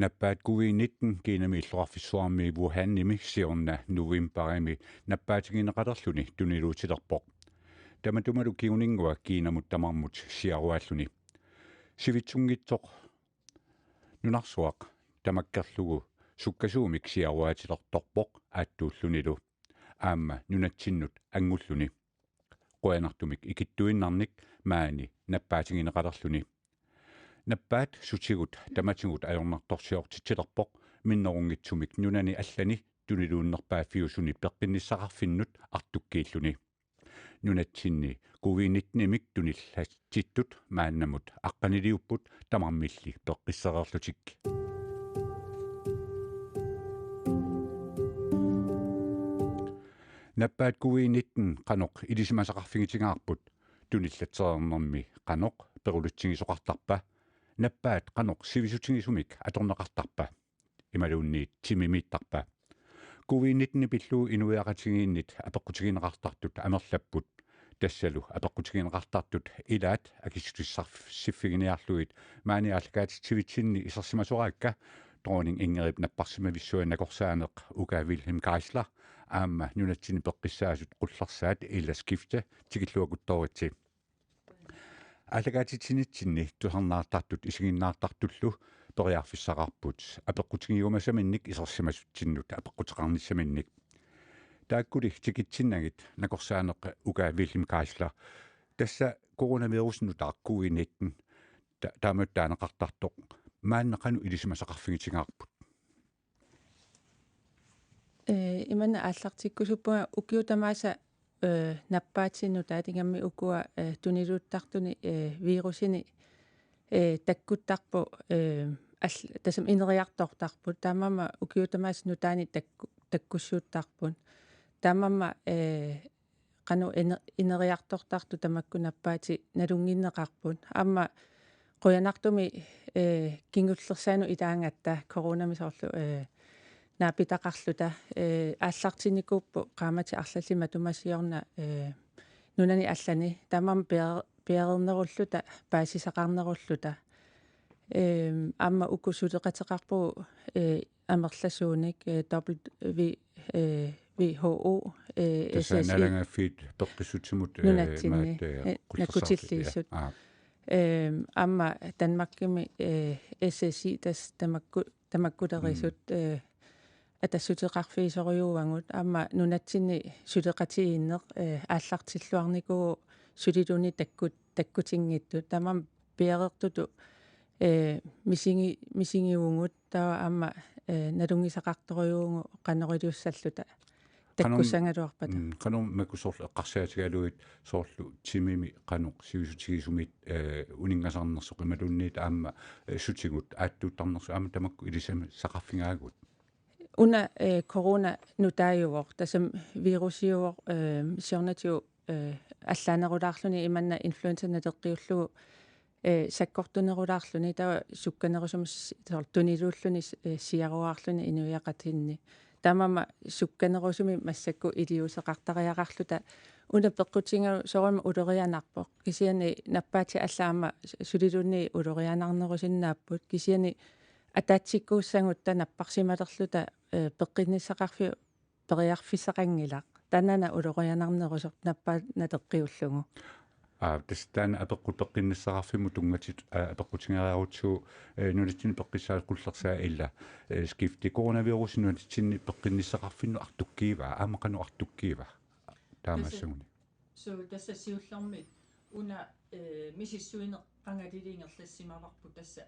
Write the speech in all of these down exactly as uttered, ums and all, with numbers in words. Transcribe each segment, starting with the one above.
Nappaat covid nitten Kinami illoqarfissuarmi Wuhanimi siorna novembarimi nappaatigineqalerluni tuniluutilerpoq. Tamatumalu kinguninngua Kinamut tamarmut siaruaalluni. Sivitsunngitsoq nunarsuaq tamakkerlugu sukkasuumik siaruaatilertorpoq aattuullunilu aamma nunatsinnut angulluni. Qujanartumik ikittuinnarnik maani nappaatigineqalerluni. Nappaat sutigut tamatigut ajornartorsiortitsilerpoq minnerunngitsumik nunani allani tuniluunnerpaaffiusuni peqqinnissaqarfinnut artukkiilluni. Nunatsinni covid nitten-imik tunillatsittut maannamut aqqaniliupput tamarmilli peqqissereerlutik. Nappaat covid nitten qanoq ilisimasaqarfigitingaarput, tunillatsereernermi qanoq perulutsigisoqartarpa, nappaat qanoq sivisutigisumik atorneqartarpa imaluunniit timimiittarpa. Covid nitten pillugu inuiaqatigiinnit apeqqutigineqartartut amerlapput. Tassalu apeqqutigineqartartut ilaat akissutissarsiffiginiarlugit maani aallakaatitsivitsinni isersimasoraakka Dronning Ingridip napparsimavissuannakorsaaneq Uka Wilhelm Geisler aamma nunatsinni peqqissaasut qullersaat Illerskifte, tikilluakuttooritsi. Aallakaatitsinitsinni tusarnaartartut isiginnaartartullu periarfissaqarput apeqqutigiumasaminnik isersimasutsinnut apeqquteqarnissaminnik. Taakkuli tikitsinnagit nakorsaaneq Uka Wilhelm Geisler. Tassa coronavirusip nutaaq covid nitten ta-, taamatut taaneqartartoq maanna qanoq ilisimasaqarfigitingaarput? Ee, imanna aallartikkusuppunga ukiut tamaasa, ee, nappaatinnut taatigammi ukua, ee, tuniluuttartuni, ee, virusini, ee, takkuttarpoq, ee, all-, tassami ineriartortarput. Taamaammat ukiut tamaasa nutaanik takku-, takkussuuttarput. Taamaammat, ee, qanoq ine-, ineriartortartut tamakku nappaatit nalunnginneqarput. Aamma qujanartumik, ee, kingullersaanut ilaagatta coronami soorlu, ee, naapitaqarluta, ee, aallartinnikuupput qaammatit arlallit matuma siorna, ee, nunani allani. Taamaammat piar-, piareernerulluta, paasisaqarnerulluta. Ee, aamma uku suleqateqarpugut, ee, amerlasuunik, ee, W-, ee, W H O, ee, Tassa S S I, naalagaaffiit peqqissutsimut, ee, nunatsinni, maat, ee, ee, qullersarfik, nakkutilliisut. Ja. Aa. Ee, aamma Danmarkimi, ee, S S I tassa tamakku-, tamakkulerisut, ee, attassuteqarfigisorujuuagut, aamma nunatsinni suleqatigiinneq, ee, aallartilluarnikuuvoq suliluunniit takkut-, takkutinngitsut. Taamaammat piareertutut, ee, misigi-, misigivugut, taava aamma, ee, nalunngisaqartorujuuvugut qanoq iliussalluta. Qanoq-, takkussagaluarpata. Mm, qanoq makku soorlu eqqarsaatigalugit soorlu timimi qanoq sivisutigisumik, ee, uninngasarnersoq imaluunniit aamma, ee, sutigut aattuuttarnersoq aamma tamakku ilisimasaqarfigaagut? Una, ee, corona nutaajuvoq, tassami virusiuvoq, ee, siornatigut, ee, allaanerulaarluni imanna influenza naleqqiullugu, ee, sakkortunerulaarluni, taava sukkanerusumik s-, soorlu tuniluulluni s-, ee, siaruaarluni inuiaqatigiinni. Taamaammat sukkanerusumik massakkut iliuuseqartariaqarluta una peqqutigalugu soorunami ulorianarpoq. Kisianni nappaatit allat aamma s-, suliluunniit ulorianarnerusinnaapput. Kisianni ataatsikkuussagutta napparsimalerluta, ee, peqqinnissaqarfiup periarfissaqanngilaq. Taannaana ulorianarnerusoq nappaat naleqqiullugu. Aa, tassa taanna apeqqut peqqinnissaqarfimmut tunngatit-, aa, apeqqutigeriarutsigu, ee, nunatsinni peqqissaasut qullersaat Illerskifte. Coronavirusi nunatsinni peqqinnissaqarfinnut artukkigivaa, aamma qanoq artukkigivaa? Taamaassaguni. Suu, tassa siullermik una, ee, misissuineq qangalili ingerlassimavarput tassa,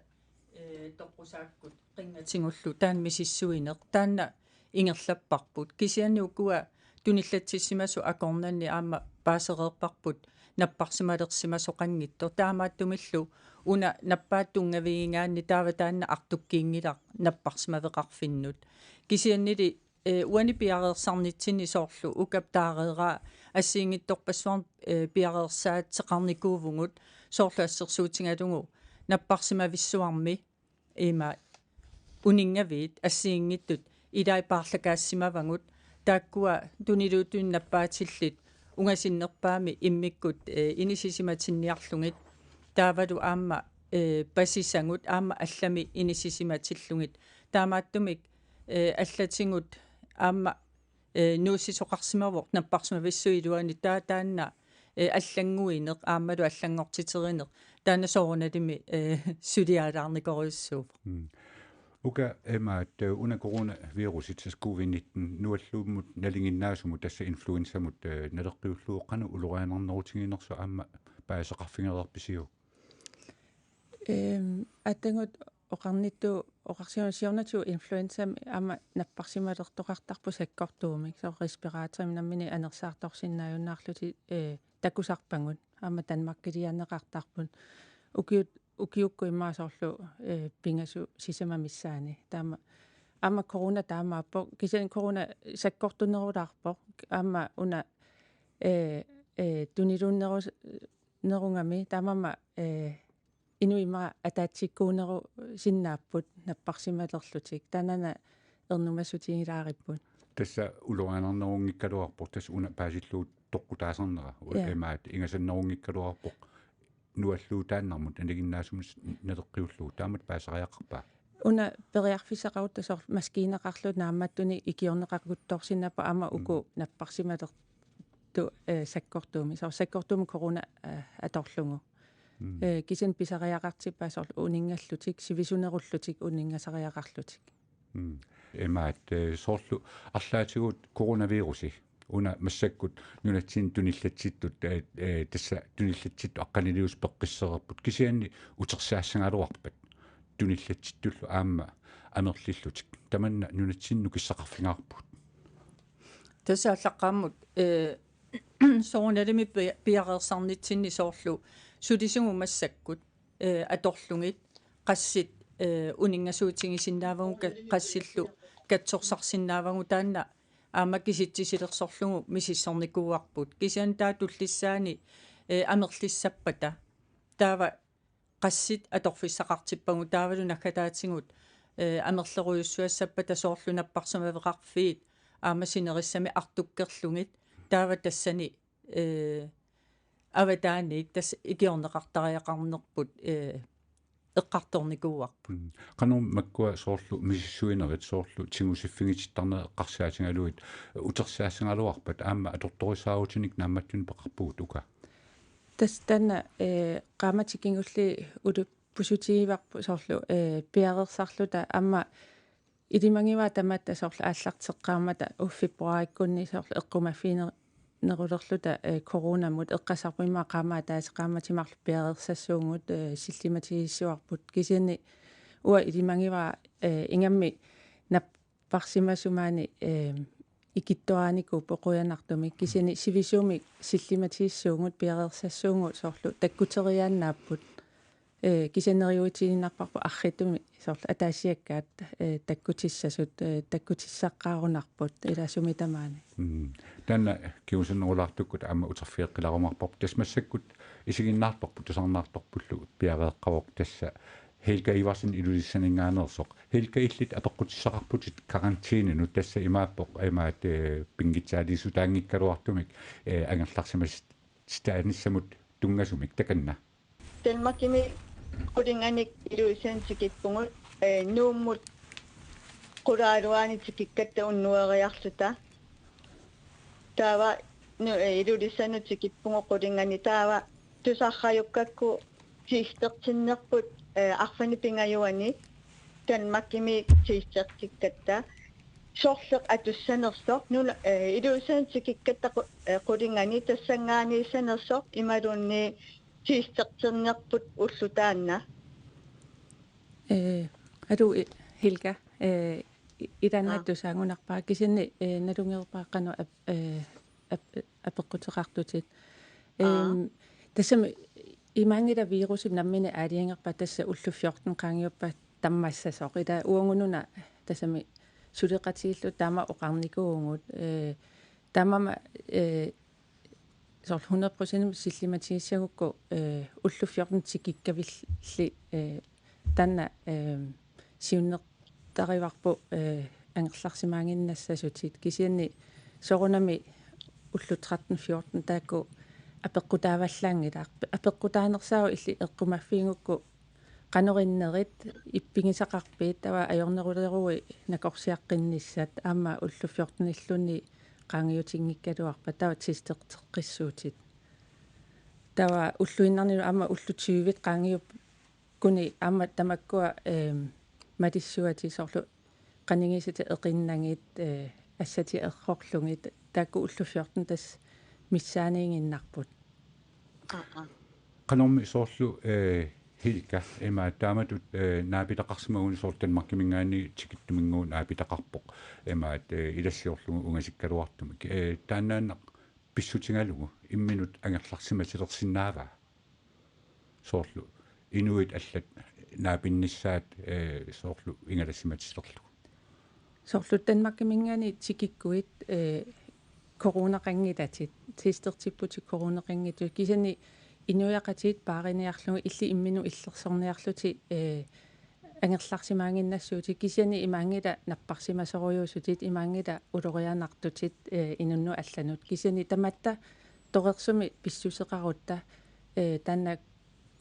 ee, toqqusaakkut qinngatigullu taanna misissuineq. Taanna ingerlapparput. Kisianni ukua tunillatsissimasut akornanni aamma paasereerparput napparsimalersimasoqanngitsoq. Taamaattumillu una nappaat tunngavigigaanni taava taanna artukkiinngilaq napparsimaveqarfinnut. Kisiannili, ee, uani piareersarnitsinni soorlu ukap taareeraa assigiinngitsorpassuarnik, ee, piareersaateqarnikuuvugut soorlu assersuutigalugu napparsimavissuarmi ima uninngaviit assigiinngitsut ilai paarlakaassimavagut, taakkua tuniluuttunik nappaatillit ungasinnerpaamik immikkut, ee, inissisimatinniarlugit, taavalu aamma eh, pasisagut aamma allamik inissisimatillugit. Taamaattumik, eh, allatigut aamma, eh, nuussisoqarsimavoq napparsimavissuit iluanni, taa-, taanna, eh, allannguineq aammalu allanngortiterineq taanna soorunalimi, eh, sulialaarnikorujussuuvoq. Mm. Uka, imaat, eh, una coronavirusi, tassa covid nitten, nuallummut nalinginnaasumut tassa influenzamut, eh, naleqqiullugu, qanoq ulorianarnerutiginersoq aamma paasisaqarfigereerpisiuk? Ehm, atagut oqarnittut, oqarsimasoq siornatigut influenzami aamma napparsimalertoqartarpoq sakkortuumik, soorlu respiratorimik nammineq anersaartorsinnaajunnaarlutik, eh, takusarpagut, aamma Danmarkiliaanneqartarput. Ukiut-, ukiukkut immaqa soorlu, eh, pingasut sisamat missaanni. Taama aamma corona taamaappoq, kisianni corona sakkortunerulaarpoq, aamma una, eh, eh, tuniluunnerus-, nerugami, taamaammat, eh, inuit immaqa ataatsikkuunerusinnaapput napparsimalerlutik. Taanna ernumassutigilaaripput. Tassa ulorianarnerunngikkaluarpoq, tassa una paasillugu toqqutaasarnera. U-, Ja. Imaat, ingasannerunngikkaluarpoq nualluutaannarmut nalinginnaasumut naleqqiullugu. Taamatut paasisariaqarpa? Una periarfissaqarutta soorlu maskiinaqarluta naammattunik ikiorneqaruttorsinnaapput aamma uku Mm. napparsimalertut, eh, sakkortuumik. Soorlu sakkortuumik corona, eh, atorlugu. Mm. Eh, kisianni pisariaqartippaat soorlu uninngallutik, sivisunerullutik, uninngasariaqarlutik. Mm. Imaat, eh, soorlu arlaatigut coronavirusi una massakkut nunatsinni tunillatsittut, eh, eh, tassa tunillatsittut aqqaniliusut peqqissereerput. Kisianni utersaassagaluarpat tunillatsittullu aamma amerlillutik. Tamanna nunatsinni nukissaqarfigaarpugut. Tassa aallaqqaammut, eh, soorunalimi pi-, piareersarnitsinni soorlu sulisugut massakkut, eh, atorlugit qassit, eh, uninngasuutigisinnaavagut, ka-, qassillu katsorsarsinnaavagut, taanna aamma kisitsisilersorlugu misissornikuuarput. Kisianni taava tullissaani, eh, amerlissappata, taava qassit atorfissaqartippagut, taavalu naggataatigut, eh, amerlerujussuassappata soorlu napparsimaveqarfiit aamma sinerissami artukkerlugit, taava tassani, eh, avataaniit tassa ikiorneqartariaqarnerput, eh, eqqartornikuuarput. Mm. Qanoq makkua soorlu misissuinerit, soorlu tigusiffigitittarnerit eqqarsaatigalugit, utersaassagaluarpat aamma atortorisaarutinnik naammattunik peqarpugut, uka? Tassa taanna, eh, qaammatit kingulliit uluppusutigivarput soorlu, eh, piareersarluta aamma ilimagivaa tamatta soorlu aallarteqqaammata uffipput aakkunni soorlu eqqumaffiginerulerluta, eh, coronamut eqqarsarput immaqa qaammat ataaseq qaammatit marluk piareersassuugut, eh, sillimatigiissuarput. Kisianni uanga ilimagivara, eh, ingammik napparsimasup maani, eh, ikittuaranikuupput qujanartumik. Kisianni sivisuumik sillimatigiissuugut, piareersassuugut soorlu takkuteriaannaapput. Eh, kisianni neriuutigiinnarparput arriitsumik soorlu ataasiakkaat, eh, takkutissasut, eh, takkutissaqqaarunarput ilaa sumi tamaani. Mm. Taanna kingusinnerulaartukkut aamma uterfigeqqilaarumaarparput. Tassa massakkut isiginnaartorput, tusarnaartorpullu piareeqqavoq tassa Helga Iversen Ilulissaninngaanneersoq. Helga, illit apeqqutissaqarputit karantæninut, tassa imaappoq, imaat, eh, pinngitsaaliissutaanngikkaluartumik, eh, angerlarsimasitaanissamut tunngasumik, takanna? Danmarkimi qulinganik Ilulissani tikippugut, eh, Nuummut qulaaluaani tikikkatta unnueriarluta. Taava nu-, eh, Ilulissanut tikippugut qulinganik, taava tusarrajukkakku testertinnerput, eh, arfineq-pingajuanni Danmarkimi testertikkatta. Sorleq atussanersoq, nuna-, eh, Ilulissanut tikikkatta qu-, eh, qulinganik tassanngaanniissanersoq imaluunniit testertinnerput ulloq taanna. Eh, aluu, i-, Helga, eh, i-, ilaannaat Aa. Tusaagunarpara, kisianni, eh, nalunngereerpara qanoq ap-, eh, ap-, apeqquteqartutit. Aa. Ehm, tassami imaanngilaq virusip nammineq aalajangerpara, tassa ullut fjorten qaangiuppat tammassasoq. Ila uagut una tassami suleqatigilluta taama oqarnikuuvugut, eh, taamaammat, eh, soorlu hundrede procent sillimatigissagukku, eh, ullut fjorten tikikkavilli, eh, taanna, eh, siunnertarivarput, eh, angerlarsimaaginnassasutit. Kisianni soorunami ullut tretten fjorten taakku apeqqutaavallaanngilaq. Apeqqutaanersaavoq illit eqqumaffigigukku Qanoq innerit ippigisaqarpit, taava ajorneruleruit nakorsiaqqinnissat, aamma ullut fjortenilluunniit qaangiutinngikkaluarpat taava testerteqqissuutit. Taava ulluinnarnilu aamma ullut tyvit qaangiukkuni aamma tamakkua, ehm, malissuatit soorlu qanigisatit eqinnagit, eh, assatit errorlugit, taakku ullut fjorten tassa missaaniiginnarput. Aa, aa. Qanormi soorlu, eh, Hilka, ima taamatut, eh, naapitaqarsimaguni soorlu Danmarkiminngaanniit tikittuminnguit naapitaqarpoq, ima, eh, ilassiorlugu ungasikkaluartumik. Eh, taannaannaq pissutigalugu imminut angerlarsimatilersinnaavaa? Soorlu inuit allat naapinnissaat, eh, soorlu ingalassimatilerlugu. Soorlu Danmarkiminngaanniit tikikkuit, eh, coronaqanngilatit, testertipputit coronaqanngitsut. Kisianni inuiaqatigiit paariniarlugit illit imminut illersorniarlutit, eh, angerlarsimaaginnassuutit, kisianni imaanngilaq napparsimasorujuussutit, imaanngilaq ulorianartutit, eh, inunnut allanut. Kisianni tamatta torersumik pissuseqarutta, eh, taanna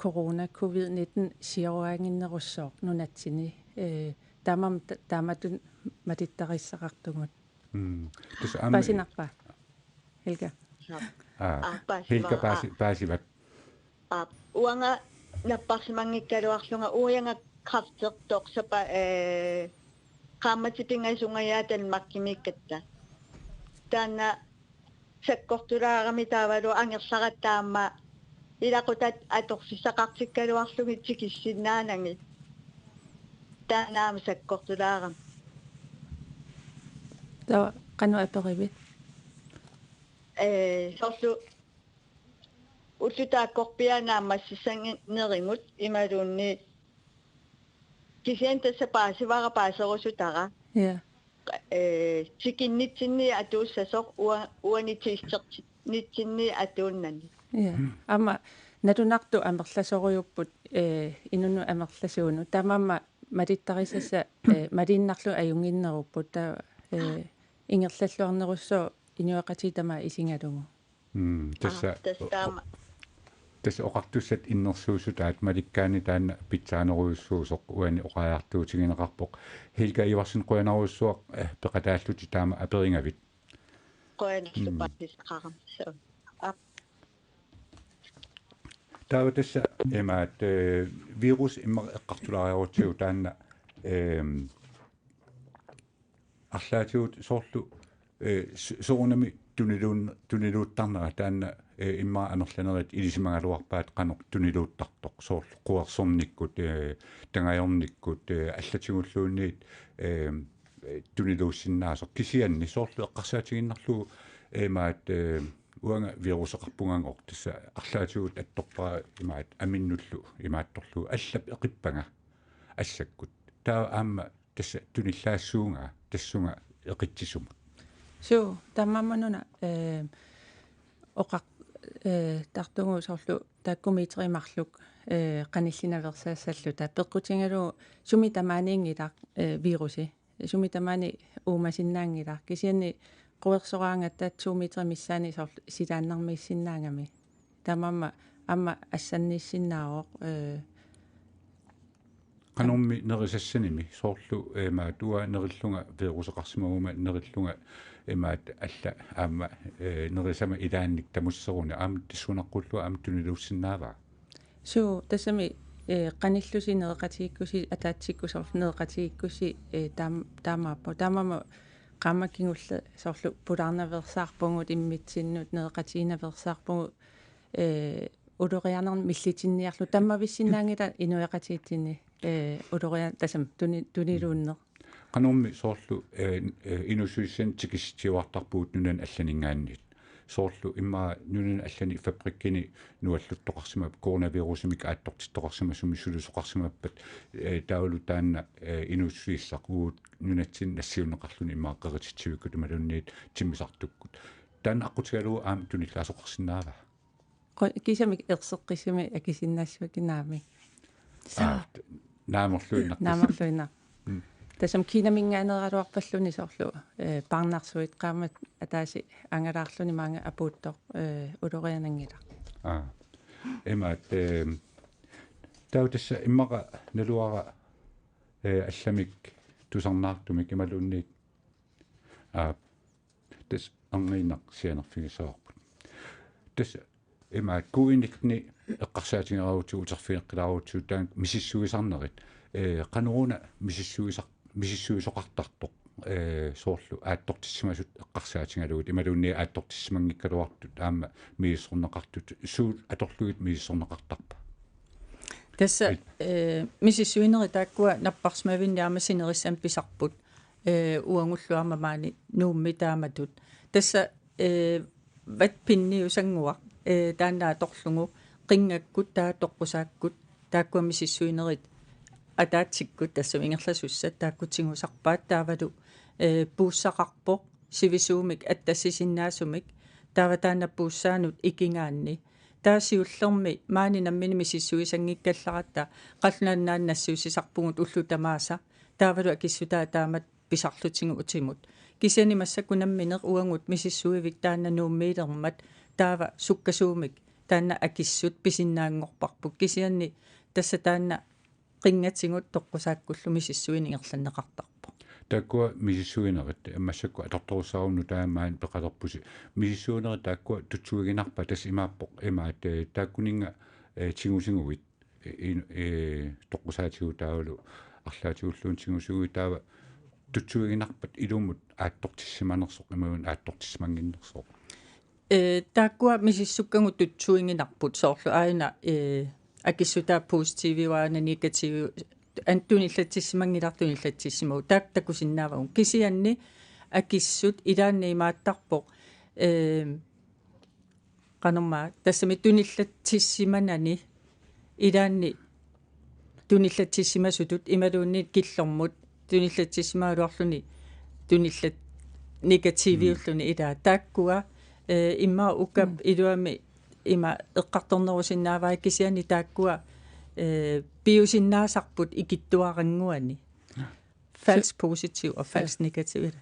corona covid nitten sioraaginnerussooq nunatsinni, eh, taamaam-, ta-, taamatut malittarisaqartugut. Mm. Tassa aamma Paasinarpa? Hilka. Aa, Aa, paasiva-, Hilka paasi-, aa. Paasivat. Aa, uanga napparsimanngikkaluarlunga uanga kræftertoq sapa, eh, qaammatit pingasungajaat Danmarkimiikkatta. Taanna sakkortulaarami taavalu angerlaratta aamma ilaquttatit atorfissaqartikkaluarlugit tikissinnaanagit. Taanna aamma sakkortulaarami. Taava qanoq aperivit? Eh, soorlu ullut taakkorpiaat naammassissanngikkaluarlugit imaluunniit kisianni tassa paasivara paaserusutara. Ja. Eh, tikinnitsinni atuussasoq ua-, uani testertitsinni atuunnani. Ja. Aamma nalunaartut amerlasorujuupput, eh, inunnut amerlasuunut. Taamaammat malittarisassat, eh, maliinnarlugit ajunnginnerupput. Taava, eh, ingerlalluarnerussooq inuiaqatigiit tamaat isigalugu. Mm, tassa Aa, tassa taama. Tassa oqartussat innersuussutaat malikkaanni taanna pitsaanerujussuusoq uani oqariartuutigineqarpoq. Hilka Iversen, qujanarujussuaq, eh, peqataallutit taama aperigavit. Qujanarsuaq. Mm. Paasisaqarama. So. Aa. Taava tassa imaat, eh, virus immaqa eqqartulaariarutsigu taanna, ehm, arlaatigut soorlu, eh, s-, soorunami tuniluun-, tuniluuttarnera taanna, eh, immaqa amerlanerit ilisimagaluarpaat qanoq tuniluuttartoq soorlu quersornikkut, eh, tangajornikkut, eh, allatigulluunniit, eh, tuniluussinnaasoq kisianni soorlu eqqarsaatigiinnarlugu, eh, imaat, eh, uanga viruseqarpunngooq tassa arlaatigut attorpara imaat aminnullu imaattorlugu allap eqippanga assakkut. Taava aamma tassa tunillaassuunga tassunga eqitsisumut. Suu, taamaammat una, eh, oqar-, eh, tartugu soorlu taakku meterit marluk, eh, qanillinaveersaassalluta. Peqqutigalugu sumi tamaaniinngilaq, eh, virusi. Sumi tamaani uumasinnaanngilaq. Kisianni quersoraangatta to meter missaani soorlu silaannarmiissinnaagami. Taamaammat aamma assanniissinnaavoq, eh, Qanormi nerisassanimi soorlu, eh, maattua nerillunga viruseqarsimaguma nerillunga imaat alla aamma, eh, nerisama ilaannik tamusseruni aamma tassuunaqqullugu aamma tuniluussinnaavaa? Suu, tassami, eh, qanillusi nereqatigiikkusi ataatsikkut soorlu nereqatigiikkusi, eh, taam-, taamaappoq. Taamaammat qaammat kingulleq soorlu pulaarnaveersaarpugut immitsinnut nereqatigiinnaveersaarpugut, eh, ulorianarneq millitinniarlugu tammavissinnaanngilaq inuiaqatigiitsinni, eh, ulorian-, tassami tuni-, tuniluunneq. Qanormi soorlu, eh, eh, inuussutissanik tikisitsisuartarpugut nunani allaninngaanniit. Soorlu immaqa nunani allani fabrikkini nualluttoqarsimap-, coronavirusimik aattortittoqarsimasumi sulisoqarsimappat, eh, taavalu taanna, eh, inuussutissaq uagut nunatsinni nassiunneqarluni immaqa qerititsivikkut imaluunniit timmisartukkut. Taanna aqqutigalugu aamma tunillaasoqarsinnaavaa? Qo-, kisamik erseqqissumik akisinnaassuakka naamik. Suu. Aa, t-, naamerluinnaq. Naamerluinnaq. Mm. Tassami Kinaminngaanneeraluarpalluni soorlu, eh, parnarsuit qaammat ataaseq angalaarluni maanga apuuttoq, eh, uloriananngilaq. Aa. Imaat, eh, Taava tassa immaqa naluara, eh, allamik tusarnaartumik imaluunniit, aa, tassa angiinnaq sianerfigissavarput. Tassa imaat covid nitten eqqarsaatigereerutsigu uterfigeqqilaarutsigu taanna misissuisarnerit, eh, qanoruna misissuisar-, misissuisoqartartoq, eh, soorlu aattortissimasut eqqarsaatigalugit imaluunniit aattortissimanngikkaluartut aamma misissorneqartut suut atorlugit misissorneqartarpa? Tassa, Ai. eh, misissuinerit taakkua napparsimavinni aamma sinerissami pisarput, eh, uagullu aamma maani Nuummi taamatut. Tassa, eh, vatpinniusannguaq, eh, taanna atorlugu qinngakkut taava toqqusaakkut taakkua misissuinerit ataatsikkut tassami ingerlasussat taakku tigusarpaat taavalu, eh, puussaqarpoq sivisuumik attassisinnaasumik taava taanna puussaanut ikigaanni. Taava siullermi maani nammineq misissuisanngikkallarpata qallunaat nassiussisarpugut ullut tamaasa taavalu akissutaa taamatut pisarlutigu utimut. Kisianni massakkut nammineq uagut misissuivik taanna Nuummiilermat taava sukkasuumik taanna akissut pisinnaanngorparput. Kisianni tassa taanna qinngatigut toqqusaakkullu misissuineq ingerlanneqartarpoq. Taakkua misissuinerit massakkut atortorussaavoq nutaamik maani peqalerpusi. Misissuinerit taakkua tutsuiginarpa tassa imaappoq imaat, eh, taakkuninnga, eh, tigusiguit i-, i-, eh, toqqusaatigut taavalu arlaatigulluunniit tigusiguit taava tutsuiginarpat ilumut aattortissimanersoq imaluunniit aattortissimannginnersoq? Eh, taakkua misissukkagut tutsuiginarput soorlu aajuna, eh, akissutaa positiviuaana negativi an-, tunillatsissimanngilara tunillatsissimavugut taakku takusinnaavagut. Kisianni akissut ilaanni imaattarpoq, eh, qanormaa, tassami tunillatsissimanani ilaanni tunillatsissimasutut imaluunniit killormut tunillatsissimagaluarluni tunillat-, negativiulluni ilaa. Taakkua, eh, immaqa ukap iluami ima eqqartornerusinnaavai kisianni taakkua, eh, piusinnaasarput ikittuarannguani. Falsk positiv og falsk negativ.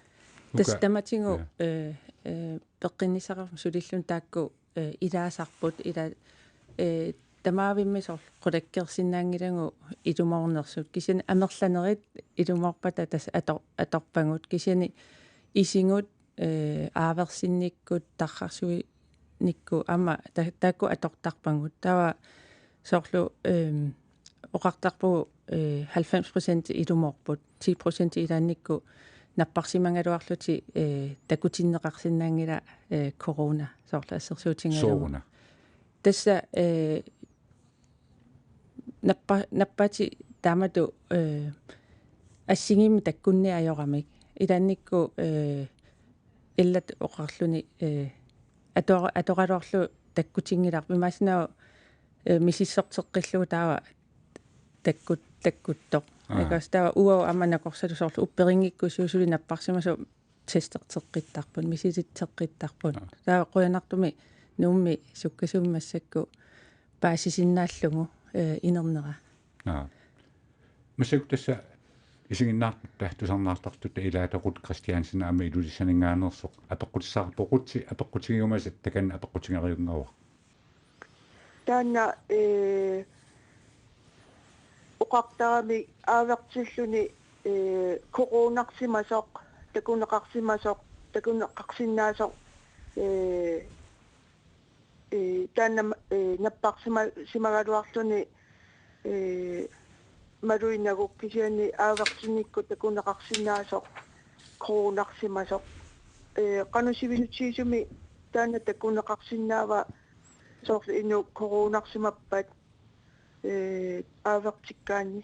Tassa tamatigut, eh, eh, peqqinnissaqarfik sulilluni taakku, eh, ilaasarput, ila, eh, tamaavimmik soorlu qulakkeersinnaanngilagut ilumoornersut. Kisianni amerlanerit ilumoorpata tassa ator-, atorpagut. Kisianni isigut, eh, aaversinnikkut, tarrarsuinikkut, aamma ta-, taakku atortarpagut. Taava soorlu, ehm, oqartarpugut, eh, halvfems procent ilumoorput, ti procent ilaannikkut napparsimagaluarlutik, eh, takutinneqarsinnaanngilaq, eh, corona, soorlu assersuutigalugu. Sooruna. Tassa, eh, nappa-, nappaatit taamatut, eh, assigiimmik takkunneq ajoramik. Ilaannikkut, eh, illat oqarluni, eh, ator-, atoraluarlugu takkutinngilarput. Imaassinnaavoq, eh, misissorteqqillugu taava takkut-, takkuttoq. Aa. Ikast taava uagut aamma nakorsalluta soorlu upperinngikkutsigit suli napparsimasut testerteqqittarput, misilitseqqittarput. Aa. Taava qujanartumik Nuummi sukkasuumik massakkut paasisinnaallugu, eh, inernera. Aa. Massakkut tassa isiginnaartutta tusarnaartartutta ilaata Ruth Christiansen aamma Ilulissaninngaanneersoq apeqqutissaqarpoq, Ruthi apeqqutigiumasat takanna apeqqutigeriunngavara. Taanna, eh, oqartarami aavertilluni, eh, coronarsimasoq, takuneqarsimasoq, takuneqarsinnaasoq, eh, eh, taanna, eh, napparsima-, simagaluarluni, eh, maluinnagu kisianni aavertinnikkut takuneqarsinnaasoq coronarsimasoq. Eh, qanoq sivisutigisumik taanna takuneqarsinnaava soorlu inuk coronarsimappat, eh, aavertikkaanni?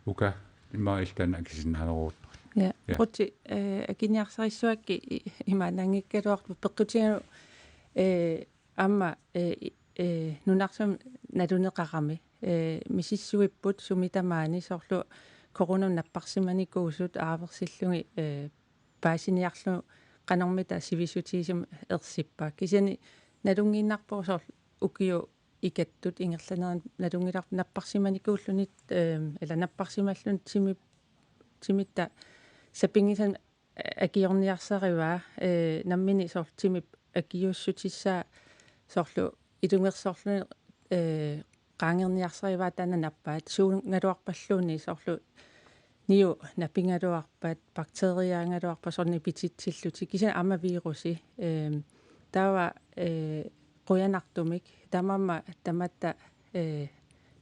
Uka, immaqa illit taanna akisinnaaneruvoq. Ja, ja. Ruthi, eh, akiniarsarissuakkit i-, imaannaanngikkaluarpoq peqqutigalugu, eh, aamma, eh, i-, eh, nunarsuarmi naluneqarami. Eh, misissuipput sumi tamaani soorlu coronamut napparsimanikuusut aaversillugit, eh, paasiniarlugu qanormita sivisutigisumik ersippa. Kisianni nalunngiinnarpoq soorlu ukiut ikattut ingerlaneranni nalunngilarput napparsimanikuulluni, ehm, ila napparsimalluni timi-, timitta sapinngisamik akiorniarsarivaa, eh, nammineq soorlu timip akiuussutissaa soorlu ilungersorluni, eh, qaangerniarsarivaat taanna nappaat, suugaluarpalluunniit soorlu niu napigaluarpat, bakteriaagaluarpat, soorlu nipititsillutik, kisianni aamma virusi. Ehm, taava, eh, qujanartumik, taamaammat tamatta, eh,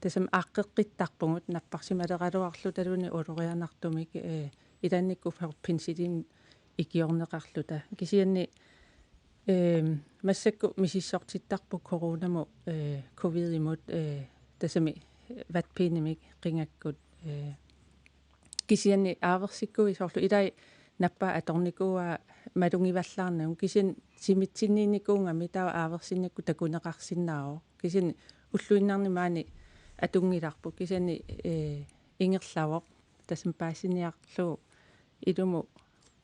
tassami aaqqeqqittarpugut napparsimaleraluarlutaluunniit ulorianartumik, eh, ilaannikkut penicillin ikiorneqarluta. Kisianni, ehm, massakkut misissortittarput coronamut, eh, covidimut, eh, tassami vatpiinemik qingakkut, eh, kisianni aaversikkuit soorlu ilai nappaat atornikuuaat malugivallaarnagu, kisianni simitsinniinnikuugami taava aaversinnikkut takuneqarsinnaavoq. Kisianni ulluinnarni maani atunngilarput, kisianni, eh, ingerlavoq, tassami paasiniarlugu ilumut,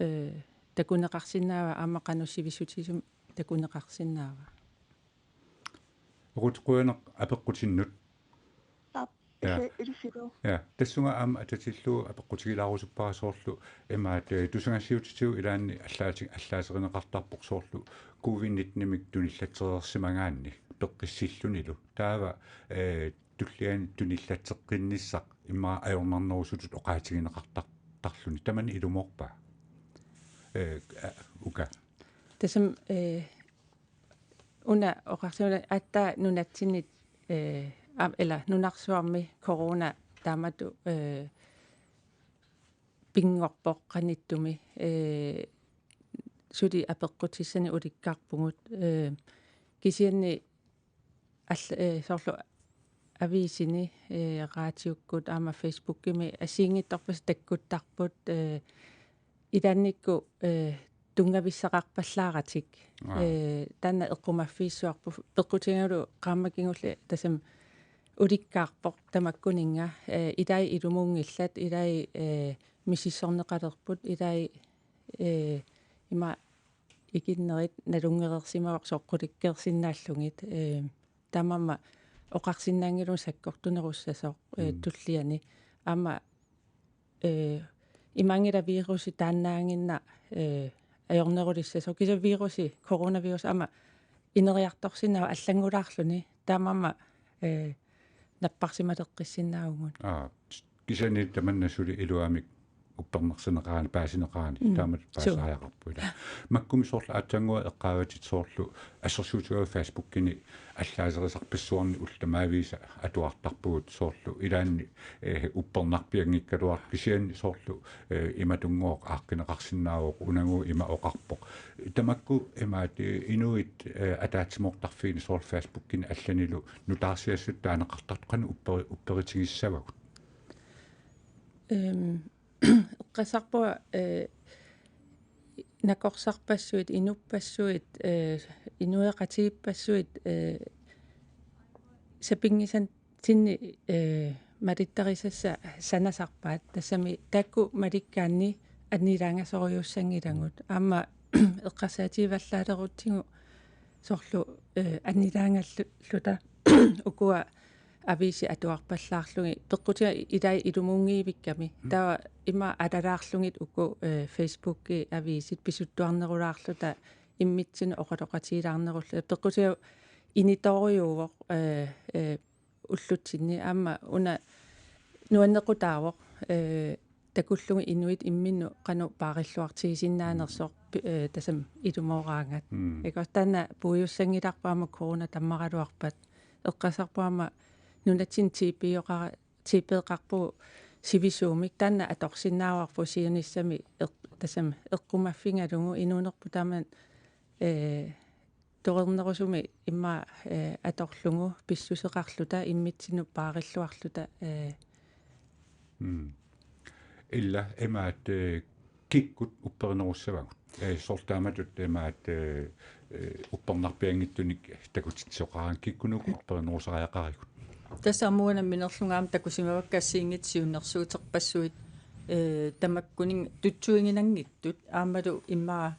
eh, takuneqarsinnaava aamma qanoq sivissutisumik takuneqarsinnaava. Ruth, qujanaq apeqqutinnut. Aap, ja. Isi-, ilisilu. Ja, tassunga aamma atatillugu apeqqutigilaarusuppara soorlu imaat, eh, tusagassiuutitigut ilaanni allaati-, allaaterineqartarpoq soorlu covid nittenimik tunillatsigereersimagaanni peqqissillunilu. Taava, eh, tulliani tunillatseqqinnissaq immaqa ajornarnerusutut oqaatigineqartartarluni. Tamanna ilumoorpa? Eh, a-, uka. Tassami, eh, una oqarsimagama aatsaat nunatsinnit, eh, am-, ila nunarsuarmi corona taamatut, eh, pinngorpoq qanittumi, eh, suli apeqqutissanik ulikkaarpugut, eh, kisianni all-, eh, soorlu aviisini, eh, raatiukkut aamma Facebookimi assigiinngitsorpassuit takkuttarput, eh, ilaannikkut, eh, tunngavissaqarpallaaratik. Aa. Eh, taanna eqqumaffigissavarput peqqutigalugu qaammat kingulleq tassami ulikkaarpoq tamakkuninnga, eh, ilai ilumuunngillat, ilai, eh, misissorneqalerput, ilai, eh, ima ikinnerit nalunngereersimavoq soqqulikkeersinnaallugit, eh, taamaammat oqarsinnaanngilagut sakkortunerussasoq, eh, mm, tulliani. Aamma, eh, imaanngilaq virusi taannaaginnaq, eh, ajornerulissasoq. Kisianni virusi, coronavirus aamma ineriartorsinnaavoq allanngulaarluni. Taamaammat, eh, napparsimaleqqissinnaavugut. Aa, kisianni tamanna suli iluamik uppernarsineqarani, paasineqarani, mm, taamatut, suu, paasisariaqarpoq ila. Makkumi soorlu aatsaannguaq eqqaavatit soorlu assersuutigalugu Facebookimi allaaserisarpassuarni ullut tamaaviisa atuartarpugut soorlu ilaanni, eh, uppernarpianngikkaluartoq kisianni soorlu, eh, imatunngooq aaqqineqarsinnaavoq unagu ima oqarpoq. Tamakku imaat, eh, inuit, eh, ataatsimoortarfiini soorlu Facebookimi allanilu nutaarsiassat taaneqartartut qanoq upperi-, upperitigissavagut? Ehm, eqqarsarpunga, eh, nakorsarpassuit, inuppassuit, eh, inuiaqatigiippassuit, eh, sapinngisatsinni, eh, malittarisassat sanasarpaat, tassami taakku malikkaanni annilaangasorujussuussanngilagut. Aamma eqqarsaatigivallaalerutsigu soorlu, eh, annilaangalluta ukua aviisit atuarpallaarlugit, peqqutiga ilai ilumuunngivikkami. Mm. Taava ima alalaarlugit uku, eh, Facebooki aviisit pisuttuarnerulaarluta immitsinnut oqaloqatigilaarnerulluta. Peqqutiga initorujuuvoq, eh, eh, ullutsinni aamma una nuannequtaavoq, eh, takullugit inuit imminnut qanoq paarilluartigisinnaanersoq, mm, pi-, eh, tassami ilumooraangat. Mm. Igo taanna puigussanngilarput aamma corona tammaraluarpat. Eqqarsarpunga aamma nunatsinni T B-oqara-, T B-qarpugut sivisuumik, taanna atorsinnaavarput siunissami eq-, tassami eqqumaffigalugu inuunerput taama, eh, torernerusumik immaqa, eh, atorlugu pissuseqarluta immitsinnut paarilluarluta, eh. Mm. Ila imaat, eh, kikkut upperinerussavagut? Eh, soorlu taamatut imaat, eh, eh, uppernarpianngitsunik takutitsisoqaraangat kikkunuku upperinerusariaqarigut? Tassa aamma uanga nammineerlunga aamma takusimavakka assigiinngitsut siunnersuuterpassuit, eh, tamakkuninnga tutsuiginanngitsut aammalu immaqa,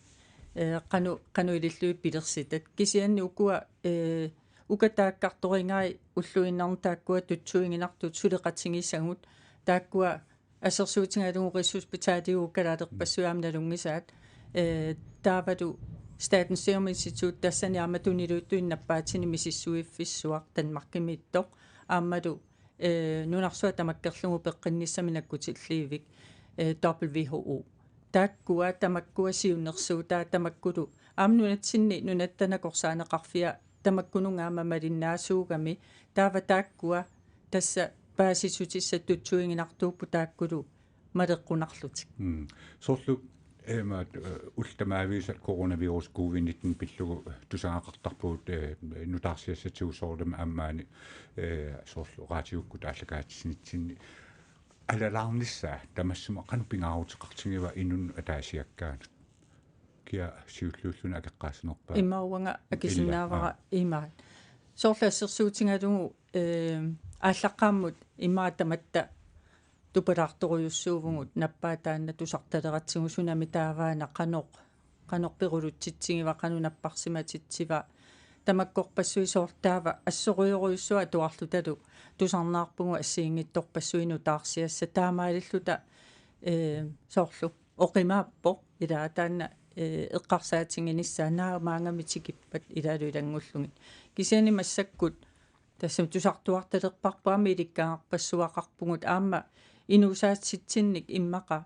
eh, qanoq, qanoq ilillugit pilersitat. Kisianni ukua, eh, uka taakkartorigai ulluinnarni taakkua tutsuiginartut suleqatigisagut, taakkua assersuutigalugu Rigshospitalit uku kalaalerpassuit aamma nalunngisaat, eh, taavalu Statens Serum Institut tassani aamma tuniluuttuinnarpaatini misissuiffissuaq Danmarkimiittoq. aammalu, eh, nunarsuaq tamakkerlugu peqqinnissami nakkutilliivik, eh, W H O. Taakkua tamakkua siunnersuutaat tamakkulu aamma nunatsinni nunatta nakorsaaneqarfia tamakkununnga aamma malinnaasuugami, taava taakkua tassa paasissutissat tutsuiginartuupput taakkulu maleqqunarlutik. Mm. Soorlu, eh, maat, eh, ullut tamaaviisa coronavirus covid nitten pillugu tusagaqartarpugut, eh, nutaarsiassatigut soorlumi aamma maani, eh, soorlu raatiukkut aallakaatitsinissinni alalaarnissaa tamassuma qanoq pingaaruteqartigiva inunnut ataasiakkaanut? Kia siulliulluni akeqqaasinerpaa? Ima uanga akisinnaavara. Illa, aa. Ima. Soorlu assersuutigalugu, eh, aallaqqaammut ima tamatta tupalaartorujussuuvugut nappaat taanna tusartaleratsigu sunami taavaana qanoq, qanoq perulutsitsigiva, qanoq napparsimatitsiva, tamakkorpassuit soorlu taava assorujorujussuaq atuarlutalu tusarnaarpugut assigiinngitsorpassuit nutaarsiassat taamaalilluta, eh, soorlu oqimaappoq ilaa taanna, eh, eqqarsaatiginissaa naamaagamik tikippat ilaalu ilanngullugit. Kisianni massakkut tassami tusartuartalerparput aamma ilikkagarpassuaqarpugut aamma inuusaatitsinnik immaqa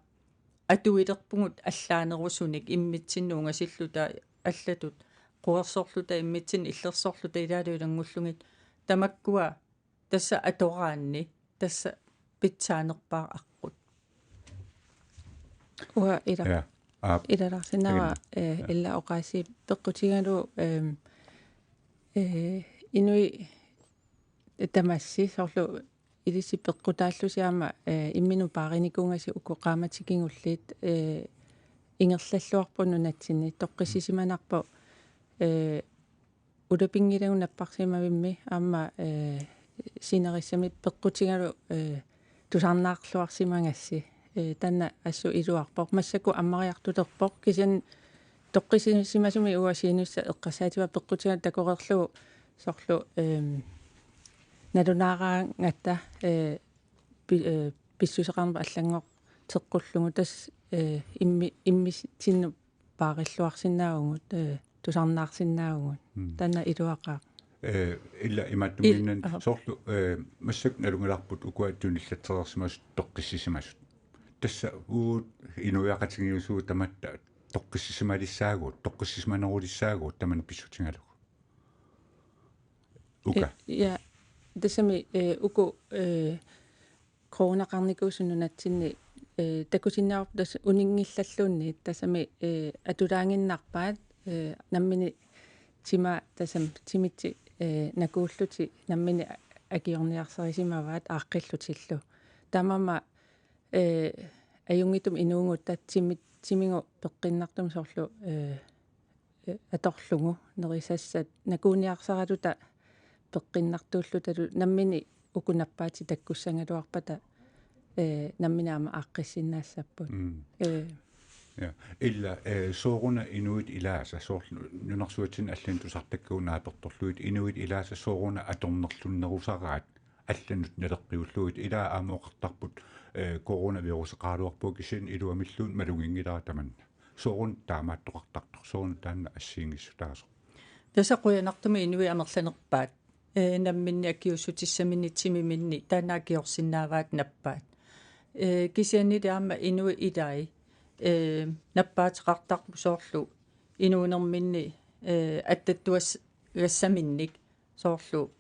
atuilerpugut allaanerusunik immitsinnut ungasilluta allatut quersorluta immitsinnut illersorluta ilaalu ilanngullugit tamakkua tassa atoraanni tassa pitsaanerpaaq aqqut. Uanga ila-, Ja, aap. Ilalaarsinnaavat, Ilin-, eh, ja. Ila oqaasii peqqutigalugu, ehm, eh, inuit tamassi soorlu ilissi peqqutaallusi aamma, eh, imminut paarinikuugassi uku qaammatit kingulliit, eh, ingerlalluarput nunatsinni toqqissisimanarpoq, eh, ulapinngilagut napparsimavimmi aamma, eh, sinerissami peqqutigalugu, eh, tusarnaarluarsimagassi. Eh, taanna assut iluarpoq. Massakkut ammariartulerpoq. Kisianni toqqissisimasumik uanga Sinussap eqqarsaatigaa peqqutigalugu takoreerlugu soorlu, ehm, nalunaaraangatta, eh, pi-, eh, pissuseqarneq allanngorteqqullugu tassa, eh, immi-, immitsinnut paarilluarsinnaavugut, eh, tusarnaarsinnaavugut. Mm. Taanna iluaqaaq. Eh, ila imaattumiinnani I-, aha. Soorlu, eh, massakkut nalunngilarput ukua tunillatsereersimasut toqqissisimasut. Tassa uagut inuiaqatigiissuugut tamatta toqqissisimalissaagatta, toqqissisimanerulissaagut tamanna pissutigalugu. Uka. Eh, ja, tassami, eh, uku, eh, coronaqarnikuusut nunatsinni, eh, takusinnaavarput tassa uninngillalluunniit tassami, eh, atulaaginnarpaat, eh, nammineq timaat tassami timitsit, eh, nakuullutik nammineq akiorniarsarisimavaat aaqqillutillu. Taamaammat, eh, ajunngitsumik inuugut tassa timit-, timigut peqqinnartumik soorlu, eh, eh, atorlugu nerisassat nakuuniarsaraluta peqqinnartuullutalu nammineq uku nappaatit takkussagaluarpata, eh, nammineq aamma aaqqissinnaassapput. Mm. Eh. Ja. Ila, eh, sooruna inuit ilaasa, soorlu nunarsuatsinni allanik tusartakkagut naapertorlugit, inuit ilaasa sooruna atornerlunnerusaraat allanut naleqqiullugit, ila aamma oqartarput, eh, coronaviruseqaraluarpoq kisianni iluamilluunniit maluginngilara tamanna. Sooruna taamaattoqartartoq, sooruna taanna assigiinngissutaasoq. Tassa qujanartumik inuit amerlanerpaat, eh, namminneq akiuussutissaminnik timiminnik taanna akiorsinnaavaat nappaat. Eh, kisiannili aamma inuit ilai, eh, nappaateqartarput soorlu inuunerminni, eh, attattuas-, -gassaminnik soorlu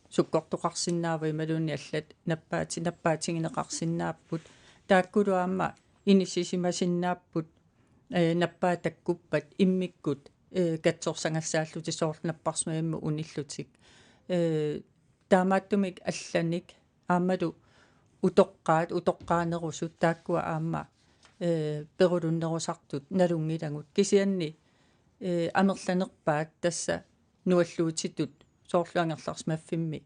sukkortoqarsinnaavoq imaluunniit allat nappaati-, nappaatigineqarsinnaapput. Taakkulu aamma inissisimasinnaapput, eh, nappaat takkuppat immikkut, eh, katsorsagassaallutik soorlu napparsimavimmut unillutik. Eh, taamaattumik allanik aammalu utoqqaat, utoqqaanerusut taakkua aamma, eh, perulunnerusartut nalunngilagut. Kisianni, eh, amerlanerpaat tassa nualluutitut soorlu angerlarsimaffimmi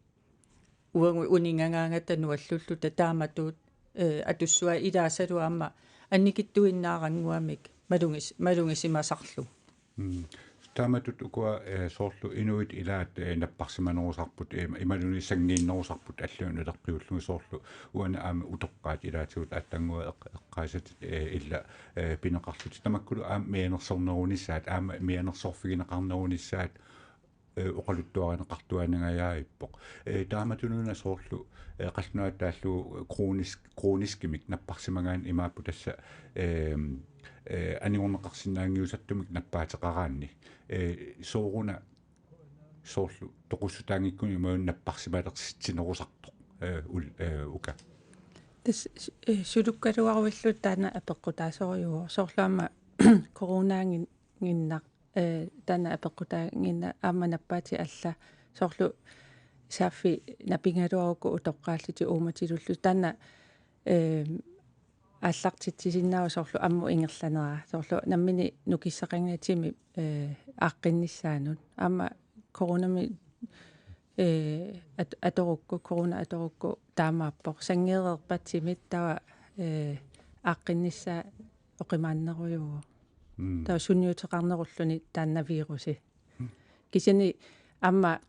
uagut uningagaangata nuallulluta taamatut, eh, atussavai ilaasalu aamma annikitsuinnaarannguamik malugis-, malugisimasarlu. Mm. Taamatut ukua, eh, soorlu inuit ilaat, eh, napparsimanerusarput, eh, imaluunniit sanngiinnerusarput allanut naleqqiullugit soorlu uani aamma utoqqaat ilaatigut aatsaannguaq eq-, eqqaasatit, eh, ila, eh, pineqarlutik tamakkulu aamma mianersornerunissaat, aamma mianersorfigineqarnerunissaat eh, oqaluttuarineqartuaannangajaavippoq. Eh, taamatununa soorlu, eh, qallunaatut taallugu kronisk-, kroniskimik napparsimagaanni imaappoq tassa, eh, eh, anigorneqarsinnaanngiusartumik nappaateqaraanni. Eh, sooruna soorlu toqussutaanngikkunik imaluunniit napparsimalersitsinerusartoq, eh, ul-, eh, uka. Tassa, eh, sulukkaluaruillu taanna apeqqutaasorujuuvoq. Soorlu aamma coronaanngin-, -nginnaq, eh, taanna apeqqutaannginna aamma nappaatit alla soorlu saaffi napigaluarukku utoqqaallutik uummatilullutik taanna, eh, aallartitsisinnaavoq soorlu ammut ingerlaneraa. Soorlu nammineq nukissaqanngitsumik, eh, aaqqinnissaanut. Aamma coronami, eh, at-, atorukku, corona atorukku taamaappoq. Sanngeereerpatsimit taava, eh, aaqqinnissaa oqimaannerujuuvoq. Mm. Taava sunniuteqarnerulluni taanna virusi. Mm. Kisianni aamma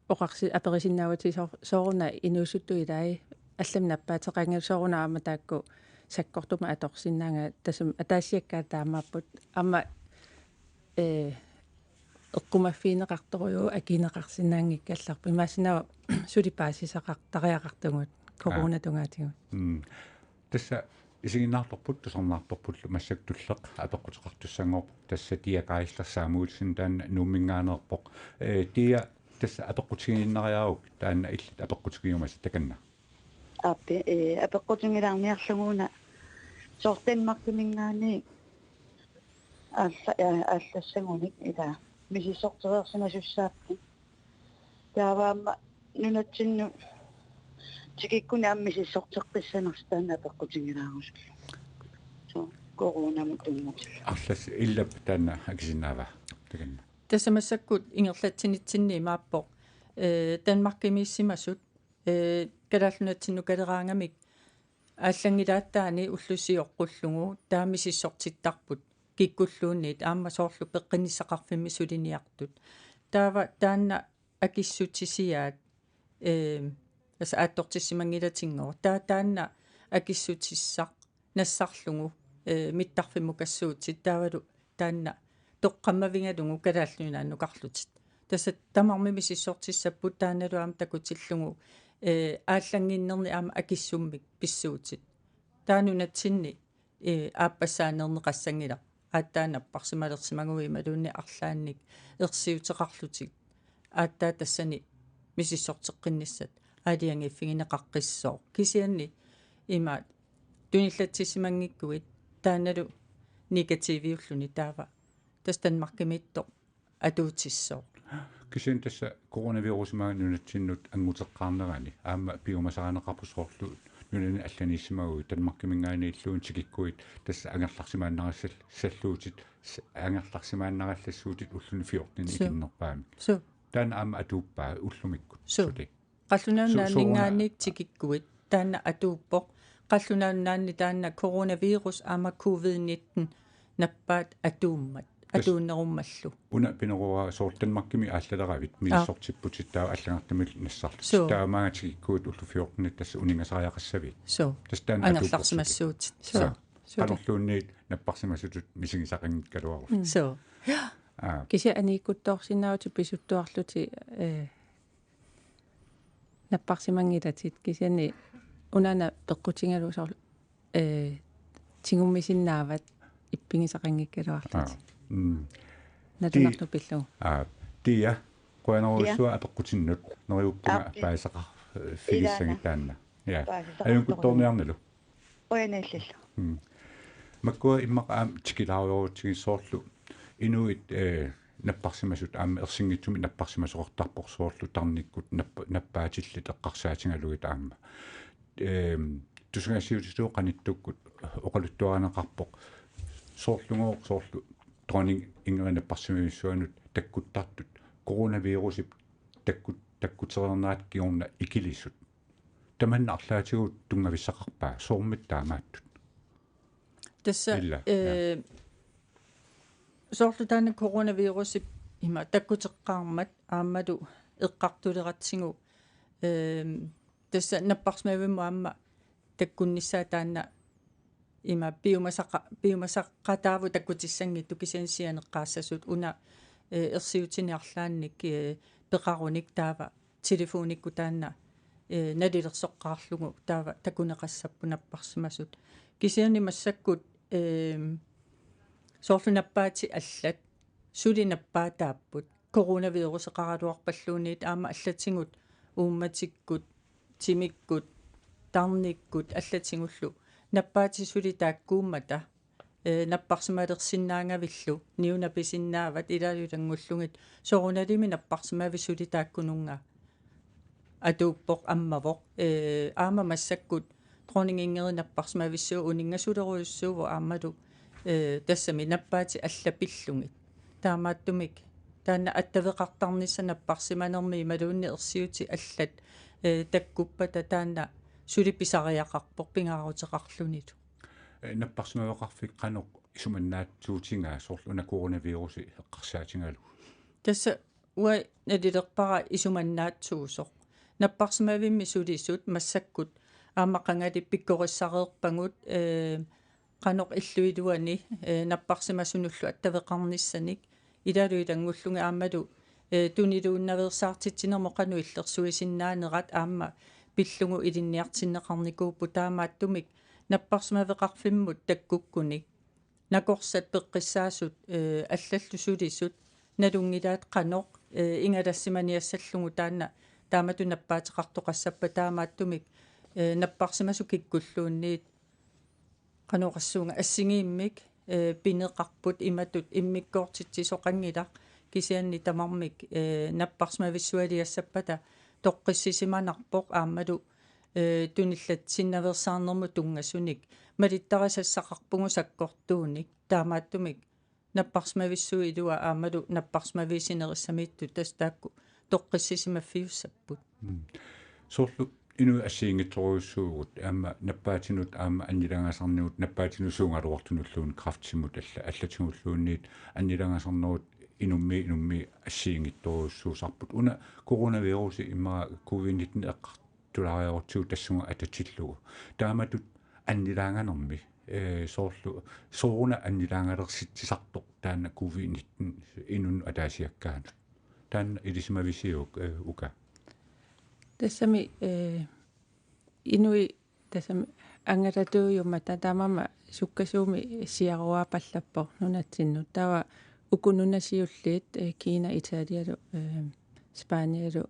oqarsi-, aperisinnaavutit soo-, sooruna inuusuttut ilai allamik nappaateqanngillat sooruna aamma taakku sakkortumik atorsinnaagaat tassami ataasiakkaat taamaapput aamma, eh, eqqumaffigineqartorujuuvoq akineqarsinnaanngikkallarput. Imaassinnaavoq suli paasisaqartariaqartugut coronatungaatigut. Mm. Tassa isiginnaartorput tusarnaartorpullu massakkut tulleq apeqquteqartussanngorpoq tassa Tia Geisler Samuelsen taanna Nuumminngaanneerpoq. Eh, Tia tassa apeqqutigiinnariaruk taanna illit apeqqutigiumasat takanna. Aappi, eh, apeqqutigilaarniarlugu una soorlu Danmarkiminngaanniit aalla-, eh, aallassagunik ila misissortereersimasussaapput. Taava aamma nunatsinnut tikikkunik aamma misissorteqqissanersoq taanna apeqqutigilaarusullugu. Soo, coronamut tunngatillugu. Arlassi illap taanna akisinnaava? Takanna. Tassa massakkut ingerlatsinitsinni imaappoq, eh, Danmarkimiissimasut, eh, Kalaallit Nunatsinnut kaleraangamik aallanngilaataani ulloq sioqqullugu taava misissortittarput kikkulluunniit aamma soorlu peqqinnissaqarfimmi suliniartut. Taava taanna akissutisiaat, eh, tassa aattortissimanngilatinngooq. Taava taanna akissutissaq nassarlugu, eh, mittarfimmukassuutit taavalu taanna toqqammavigalugu Kalaallit Nunaannukarlutik. Tassa tamarmik misissortissapput taannalu aamma takutillugu, eh, aallannginnerni aamma akissummik pissuutit. Taava nunatsinni, eh, aappassaaneerneqassanngilaq. Aatsaat napparsimalersimaguit imaluunniit arlaannik ersiuteqarlutik. Aatsaat tassani misissorteqqinnissat aalajangiiffigineqaqqissooq. Kisianni ima tunillatsissimanngikkuit taannalu negativiulluni taava. Tassa Danmarkimiittoq atuutissooq. Kisianni tassa coronavirusi maani nunatsinnut annguteqqaarnerani aamma piumasarineqarpoq soorlu nunani allaniissimaguit Danmarkiminngaanniilluunniit tikikkuit tassa angerlarsimaannarassal-, salluutit s-, angerlarsimaannarallassuutit ulluni fjorteninik Suu. ikinnerpaamik. Suu. Taanna aamma atuuppaa ullumikkut. Suu. Suli. Qallunaat Su-, Nunaanninngaanniit sooruna- tikikkuit taanna atuuppoq. Qallunaat Nunaanni taanna coronavirus aamma covid nitten nappaat atuummat. Tas- Atuunnerummallu. Una pineruara soorlu Danmarkimi aallaleravit Aa. misissortipputit taava allagartamillu nassarlutit. Suu. Taava maanga tikikkuit ullut fjortenit tassa uninngasariaqassavit. Suu. Tassa taanna atuuppoq suli. Angerlarsimassuutit. Suu. Suu. Suu. Qanorluunniit napparsimasutut misigisaqanngikkaluarlutit. Mm. Suu. Aa. Kisianni aniikkuttoorsinnaavutit pisuttuarlutit, eh, napparsimanngilatit kisianni unaana peqqutigalugu soorlu, eh, tigummisinnaavat ippigisaqanngikkaluarlutit. Aa. Mm. Nalunaartut Ti-, pillugu. Aa, Tia, qujanarujussuaq Tia. apeqqutinnut, neriuppunga Aappi. paasisaqarfigissagitit Ilaana. taanna. Ja. Paasisaqarfigissagitit. Ajunngikkuttoorniarnilu. Qujanarujussuaq. Mm. Makkua immaqa aamma tikilaarujoorutsigit soorlu inuit, eh, napparsimasut aamma ersinngitsumik napparsimasoqartarpoq soorlu tarnikkut nappa-, nappaatillit eqqarsaatigalugit aamma. Ehm, tusagassiuutitigut qanittukkut oqaluttuarineqarpoq soorlugooq soorlu dronning Ingrid napparsimavissuanut takkuttartut coronavirusip takkut-, takkutereernerat kingorna ikilisut. Tamanna arlaatigut tunngavissaqarpa, soormita taamaattut? Tassa, Ila, ja. eh, soorlu taanna coronavirusip ima takkuteqqaarmat aammalu eqqartuleratsigu, ehm, tassa napparsimavimmut aamma takkunnissaa taanna ima piumasaqa-, piumasaqataavoq takkutissanngitsoq kisianni sianeqqaassasut una, eh, ersiutini arlaannik, eh, peqarunik taava telefonikkut taanna, eh, nalilersoqqaarlugu taava takuneqassapput napparsimasut. Kisianni massakkut, ehm, soorlu nappaatit allat suli nappaataapput. Coronaviruseqaraluarpalluunniit aamma allatigut uummatikkut, timikkut, tarnikkut allatigullu nappaatit suli taakkuummata, eh, napparsimalersinnaagavillu niuna pisinnaavat ilaalu ilanngullugit soorunalimi napparsimavik suli taakkununnga atuuppoq ammavoq, eh, aamma massakkut dronning Ingrid napparsimavissuaq uninngasulerujussuuvoq aammalu, eh, tassami nappaatit allat pillugit. Taamaattumik taanna attaveqartarnissaq napparsimanermi imaluunniit ersiutit allat, eh, takkuppata taanna suli pisariaqarpoq pingaaruteqarlunilu. Eh, napparsimaveqarfik qanoq isumannaatsuutigaa soorlu una coronavirusi eqqarsaatigalugu? Tassa uanga nalilerpara isumannaatsuusoq. Napparsimavimmi sulisut massakkut aamma qangali pikkorissareerpagut, eh, qanoq illup iluani, eh, napparsimasunullu attaveqarnissanik ilaalu ilanngullugit aammalu, eh, tuniluunnaveersaartitsinermut qanoq illersuisinnaanerat aamma pillugu ilinniartinneqarnikuupput taamaattumik napparsimaveqarfimmut takkukkunik nakorsat peqqissaasut, eh, allallu sulisut nalunngilaat qanoq, eh, ingalassimaniassallugu taanna taamatut nappaateqartoqassappat taamaattumik, eh, napparsimasut kikkulluunniit qanoq oqassuunga assigiimmik, eh, pineqarput imatut immikkoortitsisoqanngilaq kisianni tamarmik, eh, napparsimavissualiassappata toqqissisimanarpoq aammalu, eh, tunillatsisinnaveersaarnermut tunngasunik malittarisassaqarpugut sakkortuunik taamaattumik napparsimavissuit ilua aammalu napparsimaviit sinerissamiittut tassa taakku toqqissisimaffiussapput. Mm. Soorlu inuit assigiinngitsorujussuuvugut aamma nappaatinut aamma annilaagasarnigut nappaatinut suugaluartunulluunniit kræftimut alla-, allatigulluunniit annilaagasarnerup inummi inummi assigiinngitsorujussuusarput. Una coronavirusi immaqa covid nitten eqqartulaariarutsigu tassunga atatillugu. Taamatut annilaanganermi, eh, soorlu, sooruna annilaangalersitsisartoq taanna covid nitten inunnut ataasiakkaanut. Taanna ilisimavisiuk, eh, uka? Tassami, eh, inuit tassami angalatuujummata taamaammat sukkasuumik siaruaapallappoq nunatsinnut. Taava uku nunat siulliit, eh, Kina, Italialu, eh, Spanialu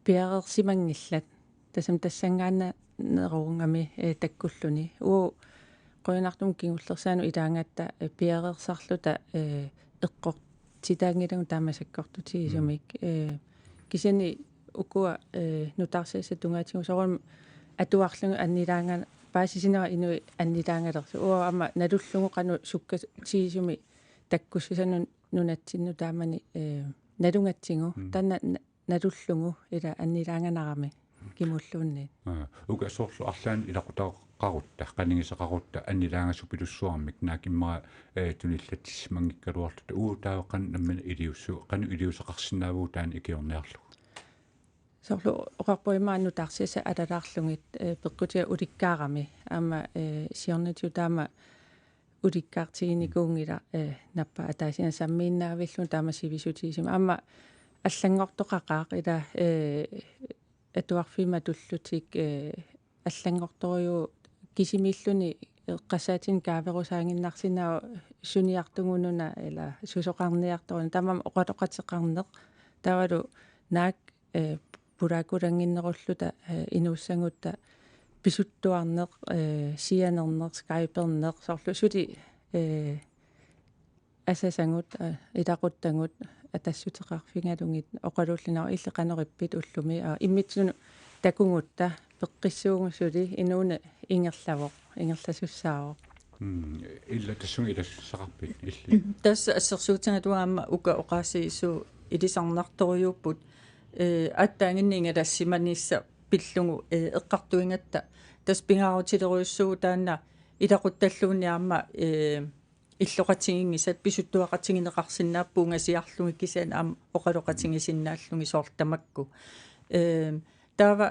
piareersimanngillat. Tassami tassanngaanneeruugami, eh, takkulluni. Uagut qujanartumik kingullersaanut ilaagatta, eh, piareersarluta, eh, eqqortitaanngilagut taama sakkortutigisumik. Mm. Eh, kisianni ukua, eh, nutaarsiassat tungaatigut soorunami atuarlugit annilaanga-, paasisinnaavara inuit annilaangalersut. Uagut aamma nalullugu qanoq sukkatigisumik takkussusaa nunatsinnut taamani, eh, nalugatsigu. Mm. Taanna na-, nalullugu ila annilaanganarami kimulluunniit. Aa, uka soorlu arlaannik ilaqutaqarutta, qanigisaqarutta annilaangasupilussuarmik naak immaqa, eh, tunillatsissimanngikkaluarluta uagut taava qanoq nammineq iliussu-, qanoq iliuuseqarsinnaavugut taanna ikiorniarlugu? Soorlu oqarpunga immaqa nutaarsiassat alalaarlugit, eh, peqqutiga ulikkaarami aamma, eh, siornatigut taama ulikkaartiginikuunngilaq, eh, nappaat ataasiinnaq sammiinnaavillugit taama sivisutigisumik. Aamma allanngortoqaqaaq ila, eh, atuarfiit matullutik, eh, allanngortorujuuvoq kisimiilluni eqqarsaatinik kaaverusaaginnarsinnaavoq suniartugununa ila susoqarniartoruna taamaammat oqaloqateqarneq taavalu naak eh, pulaakulannginnerulluta, eh, inuussagutta pisuttuarneq, eh, sianerneq, Skyperneq, soorlu suli, eh, asasagut, eh, ilaquttagut atassuteqarfigalugit oqaluullugu illit qanoq ippit ullumi, aa, immitsinnut takugutta peqqissuugut suli inuuneq ingerlavoq, ingerlasussaavoq. Mm, illit tassunga ilassaqarpit illit? Tassa assersuutigalugu aamma uka oqaasii suu ilisarnartorujuupput, eh, aatsaannguaq ingalassimanissaq pillugu, eh, eqqartuigatta. Tassa pingaarutilerujussuuvoq taanna ilaquttalluunniit aamma, eh, illoqatiginngisat pisuttuaqatigineqarsinnaapput ungasiarlugit kisianni aamma oqaloqatigisinnaallugit soorlu tamakku. Eh, taava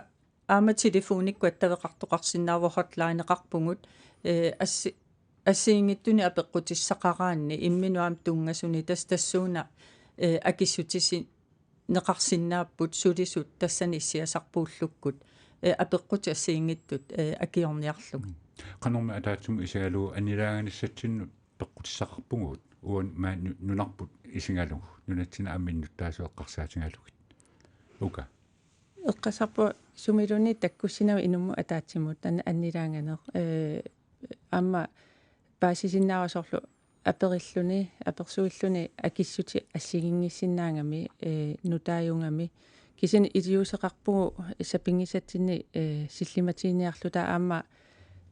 aamma telefonikkut attaveqartoqarsinnaavoq hotlineqarpugut, eh, assi-, assigiinngitsunik apeqqutissaqaraanni imminut aamma tunngasunik tassa tassuuna, ee, akissutisi- neqarsinnaapput sulisut tassani issiasarpuullukkut, ee, apeqqutit assigiinngitsut, ee, akiorniarlugit. Qanormi ataatsimut isigalugu annilaanganissatsinnut peqqutissaqarpugut uani maani nu-, nunarput isigalugu nunatsinni aamma innuttaasut eqqarsaatigalugit. Uka. Eqqarsarpunga sumiluunniit takkussinnaavit inummut ataatsimut taanna annilaanganeq, ee, aamma paasisinnaavara soorlu aperilluni, apersuilluni akissutit assigiinngissinnaagami, ee, nutaajugami. Kisianni iliuuseqarpugut sapinngisatsinni, ee, sillimatiinniarluta aamma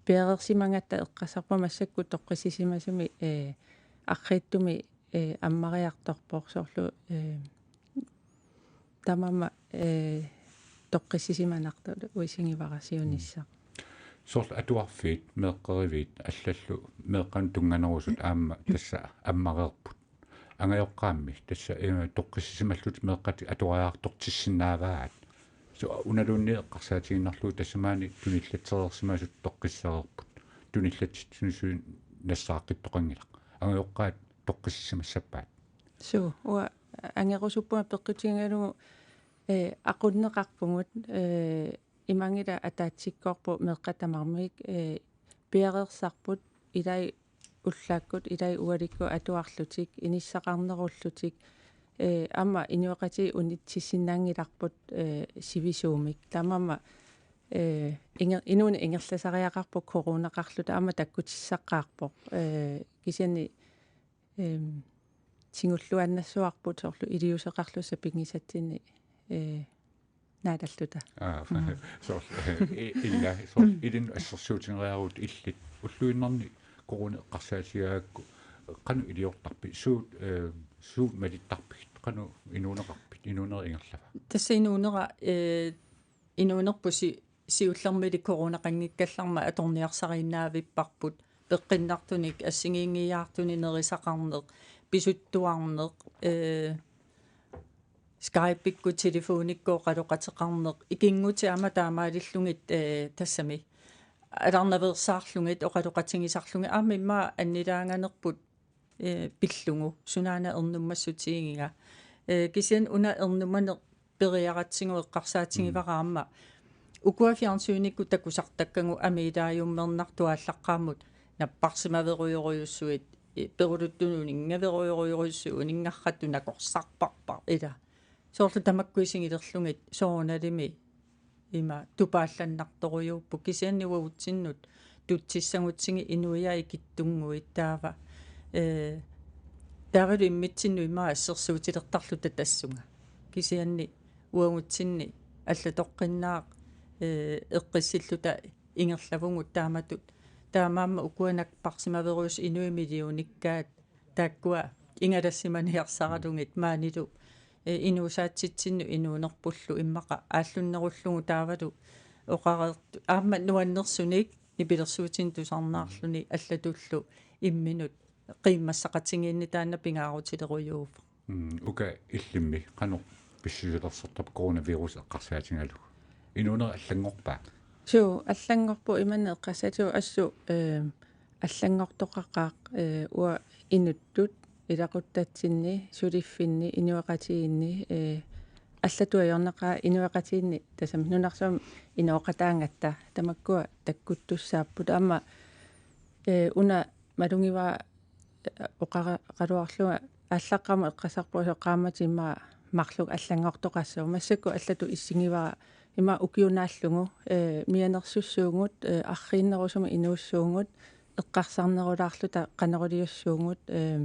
piareersimagatta eqqarsarpunga massakkut toqqissisimasumik, ee, arriitsumik, ee, ammariartorpoq soorlu, ee, tamanna, ee, toqqissisimanartoq uisingivara siunissaq. Soorlu atuarfiit, meeqqeriviit, allallu meeqqanut tunnganerusut aamma tassa ammareerput. Angajoqqaammi, tassa, ee, toqqissisimallutik meeqqat atuariartortissinnaavaat. Suu, unaluunniit eqqarsaatigiinnarlugu tassa maani tunillatsereersimasut toqqissereerput. Tunillatsitsinni suli nassaaqqittoqanngilaq. Angajoqqaat toqqissisimassappaat. Suu, uanga angerusuppunga peqqutigalugu, ee, aqunneqarpugut, ee, imaanngilaq ataatsikkoorput meeqqat tamarmik, ee, piareersarput ilai ullaakkut, ilai ualikkut atuarlutik, inissaqarnerullutik, ee, aamma inuiaqatigiit unitsissinnaanngilarput, ee, sivisuumik. Tamanna, ee, inger-, inuuneq ingerlasariaqarpoq coronaqarluta aamma takkutissaqqaarpoq. Ee, kisianni, eem, tigulluinnassavarput soorlu iliuuseqarluta sapinngisatsinni, ee, naalalluta. Aa, mm. Soorlu, i-, ila, soorlu, mm, ilinnut assersuutigeriarutta illit ulluinnarni corona eqqarsaatigaagakku qanoq iliortarpit? Suut, ee, suut malittarpigit? Qanoq inuuneqarpit? Inuunera ingerlava? Tassa inuunera, ee, inuunerput si-, siullermili coronaqanngikkallarmat atorniarsariinnaavipparput, peqqinnartunik assigiinngiiaartunik nerisaqarneq, pisuttuarneq, ee, Skype-ikkut telefonikkut oqaloqateqarneq, ikinngutit aamma taamaalillugit, ee, tassami alarnaveersaarlugit, oqaloqatigisarlugit, aamma immaqa annilaanganerput, ee, pillugu, sunaana ernummassutigigiga. Ee, kisianni una ernumaneq periaratsigu eqqarsaatigivara, mm, aamma ukua fjernsynikkut takusartakkagut amiilaajummernartut aallaqqaammut napparsimaverujorujussuit, ee, peruluttunut uninngaverujorujorujussuit, uninngarrattut nakorsarparput ila. Soorlu tamakku isigilerlugit soorunalimi ima tupaallannartorujuupput, kisianni uagutsinnut tutsissagutsigit inuiaat ikittunnguit taava. Ee, taavalu immitsinnut ima assersuutilertarluta tassunga. Kisianni uagutsinni allatoqqinnaaq, ee, eqqissilluta ingerlavugut taamatut. Taamaammat ukua napparsimaverujussuit inuit millionikkaat taakkua ingalassimaniarsaralugit maanilu, ee, inuusaatsitsinnut inuunerpullu immaqa aallunnerullugu taavalu oqareertu-, aamma nuannersunik nipilersuutinik tusarnaarluni allatullu imminut qiimmassaqatigiinneq taanna pingaarutilerujuuvoq. Mm, uka illimmi qanoq pissusilersortarpa coronavirus eqqarsaatigalugu? Inuunera allanngorpa? Suu, allanngorpoq imanna eqqarsaatigalugu assut, ee, allanngortoqaqaaq, ee, uanga inuttut ilaquttatsinni, suliffinni, inuiaqatigiinni, ee, allatut ajornaqaaq inuiaqatigiinni, tassami nunarsuarmi inooqataagatta, tamakkua takkuttussaapput. Aamma, ee, una malugivara, ee, oqareqaluarlunga aallaqqaammut eqqarsarpunga soorlu qaammatit immaqa marluk allanngortoqassaaq. Massakkut allatut issigivara ima ukiut naallugu, ee, mianersussuugut, ee, arriinnerusumik inuussuugut, eqqarsarnerulaarluta qanoq iliussuugut, ee,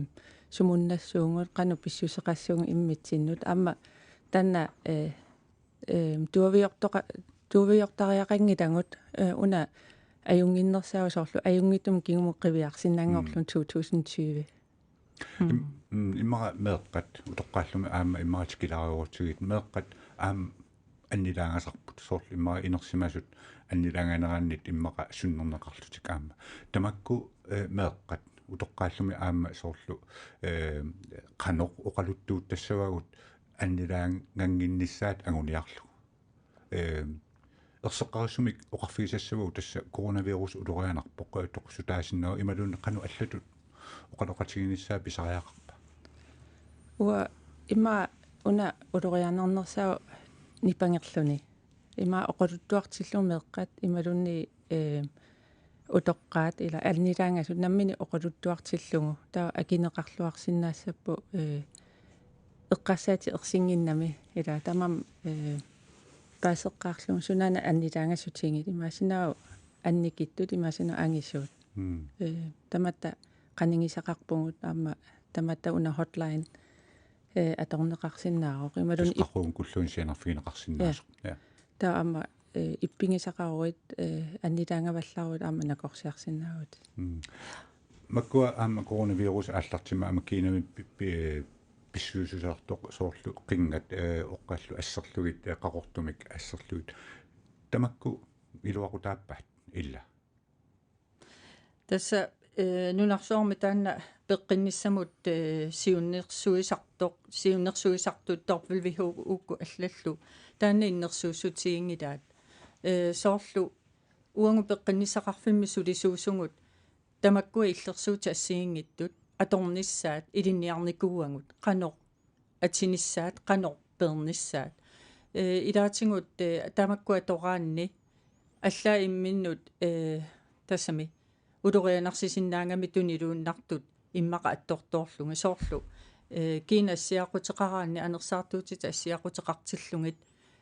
sumunnassuugut, qanoq pissuseqassuugut immitsinnut. Aamma taanna, ee, ee, tuaviortoqa-, tuaviortariaqanngilagut, ee, una ajunnginnersaavoq soorlu ajunngitsumik kingumut qiviarsinnanngorluni, mm, to tusind tyve. Mm. Im-, mm, immaqa meeqqat utoqqaarlumi aamma immaqa tikilaarutigit meeqqat aamma annilaagasarput soorlu immaqa inersimasut annilaanganerannik immaqa sunnerneqarlutik aamma. Tamakku, ee, meeqqat utoqqaarlumi aamma soorlu, ee, qanoq oqaluttuuttassavagut annilaangannginnissaat anguniarlugu. Ee, erseqqarissumik oqarfigisassavagut tassa coronavirus ulorianarpoq, ee, toqissutaasinnaavoq imaluunniit qanoq allatut oqaloqatiginissaa pisariaqarpa? Uanga Ima una ulorianarnersaavoq nipangerluni. Ima oqaluttuartillugu meeqqat imaluunniit, eh, utoqqaat ila annilaangasut nammineq oqaluttuartillugu. Taava akineqarluarsinnaassapput, eh, eqqarsaatit ersinnginnami ila tamarmik, eh, paaseqqaarlugu sunaana annilaangassutigit. Imaassinnaavoq annikittut, imaassinnaavoq angisuut. Mm. Eh, tamatta qanigisaqarpugut aamma tamatta una hotline, eh, atorneqarsinnaavoq. Imaluunniit ip- Qaqugukulluunniit sianerfigineqarsinnaasoq. Ja. Ja. Taava aamma, eh, ippigisaqaruit, eh, annilaangavallaruit aamma nakorsiarsinnaavugut. Mm. Makkua aamma coronavirus aallartima aamma Kinami pi-, pi-, pissusisartoq soorlu qinngat, eh, oqqallu asserlugit, eh, Qaqortumik asserlugit. Tamakku iluaqutaappat ila? Tassa, eh, nunarsuarmi taanna peqqinnissamut, eh, siunnersuisartoq, siunnersuisartut W H O-kkut allallu taanna innersuussutiginngilaat. Eh, soorlu uagut peqqinnissaqarfimmi sulisuusugut tamakkua illersuutit assigiinngitsut atornissaat ilinniarnikuuagut qanoq atinissaat, qanoq peernissaat. Eh, ilaatigut, eh, tamakku atoraanni allaat imminnut, eh, tassami ulorianarsisinnaagami tuniluinnartut immaqa attortoorlugit soorlu, eh, Kiinap assiaquteqaraanni anersaartuutitit assiaquteqartillugit,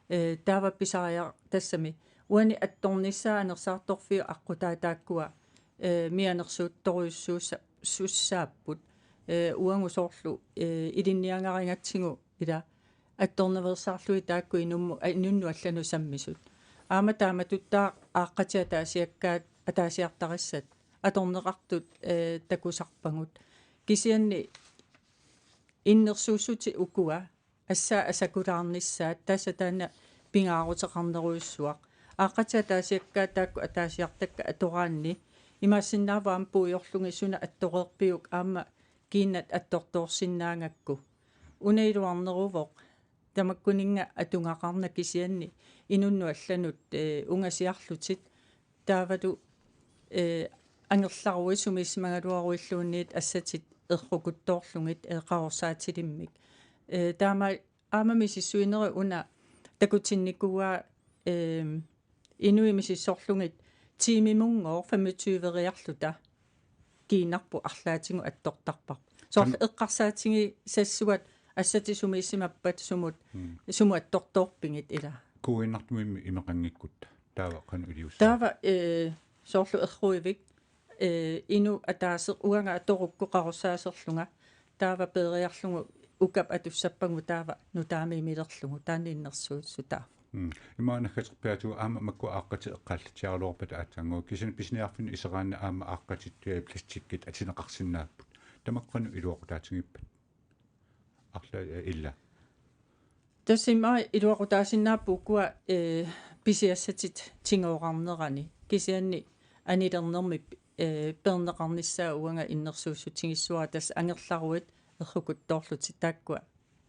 eh, taava pisariaq tassami uani attornissaa anersaartorfiup aqqutaa taakkua, eh, mianersuuttorujussuussa-, sussaapput, eh, uagut soorlu, eh, ilinniagarigatsigu ila attornaveersaarlugit taakku inummut, a-, inunnut allanut sammisut. Aamma taamatuttaaq aaqqatit ataasiakkaat ataasiartarissat atorneqartut, eh, takusarpagut. Kisianni innersuussutit ukua assaat asakulaarnissaat tassa taanna pingaaruteqarnerujussuaq. Aaqqatit ataasiakkaat taakku ataasiartakkat atoraanni imaassinnaavoq aamma puigorlugit suna attoreerpiuk aamma Kiinat attortoorsinnaagakku. Una iluarneruvoq tamakkuninnga atugaqarnata kisianni inunnut allanut, eh, ungasiarlutit taavalu, eh, angerlaruit sumiissimagaluaruilluunniit assatit errukuttoorlugit, eh, qaqorsaatilimmik. Eh, taama aamma misissuinerit una takutinnikuuaa, eh, inuit misissorlugit tiimimunngooq femogtyveriarluta Kiinarput arlaatigut attortarparput. Soorlu Tam- eqqarsaatigisassuat assatit sumiissimappat sumut, Mm. sumut attortoorpigit ila. Kuuinnartumimmi imeqanngikkutta. Taava qanoq iliussaaq? Taava, eh, soorlu erruivik, eh, inuk ataaseq uanga atorukku qaqorsaaserlunga. Taava peeriarlugu ukap atussappagu taava nutaamik imilerlugu. Taanna innersuussutaavoq. Mm. Ima naggaterpiaatigut aamma makku aaqqatit eqqaallatsiaraluarpata aatsaannguaq. Kisianni pisiniarfinni iseraanni aamma aaqqatit, eh, plastikkit atineqarsinnaapput. Tamakku qanoq iluaqutaatigippata? Arla, eh, ila. Tassa ima iluaqutaasinnaapput ukua, eh, pisiassatit tigooqqarnerani. Kisianni anilernermi, eh, peerneqarnissaa uanga innersuussutigissavara tassa angerlaruit errukuttoorlutit taakkua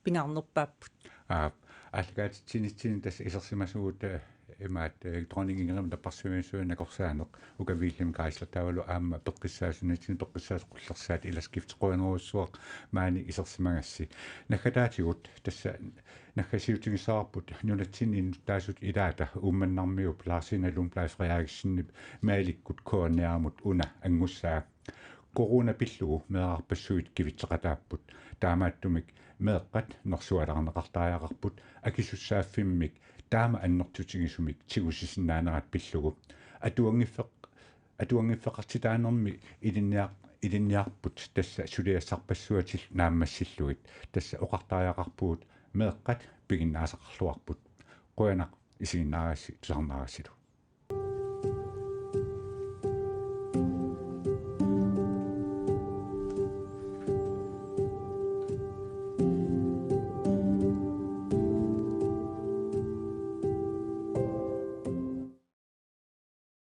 pingaarnerpaapput. Aa, aallakaatitsinitsinni tassa isersimasugut, eh, imaat, eh, dronning Ingridimut napparsimmavissuaq nakorsaaneq, uka Wilhelm Geisler taavalu aamma peqqissaasunnitsinni peqqissaasoq qullersaat ila skifteqquanerujussuaq maani isersimagassi. Naggataatigut tassa naggasiutigissavarput nunatsinni innuttaasut ilaata Uummannarmiup Lars-Inna Lundblad Frederiksenip Mailikkut K N R-mut una anngussaa. Corona pillugu meerarpassuit kivitseqataapput. Taamaattumik meeqqat nersualaarneqartariaqarput akisussaaffimmik taama annertutigisumik tigusisinnaanerat pillugu. Atuanngiffeq-, atuanngiffeqartitaanermi ilinniar-, ilinniarput tassa suliassarpassuatillu naammassillugit. Tassa oqartariaqarpugut meeqqat piginnaasaqarluarput. Qujanaq isiginnaagassi tusarnaagassilu.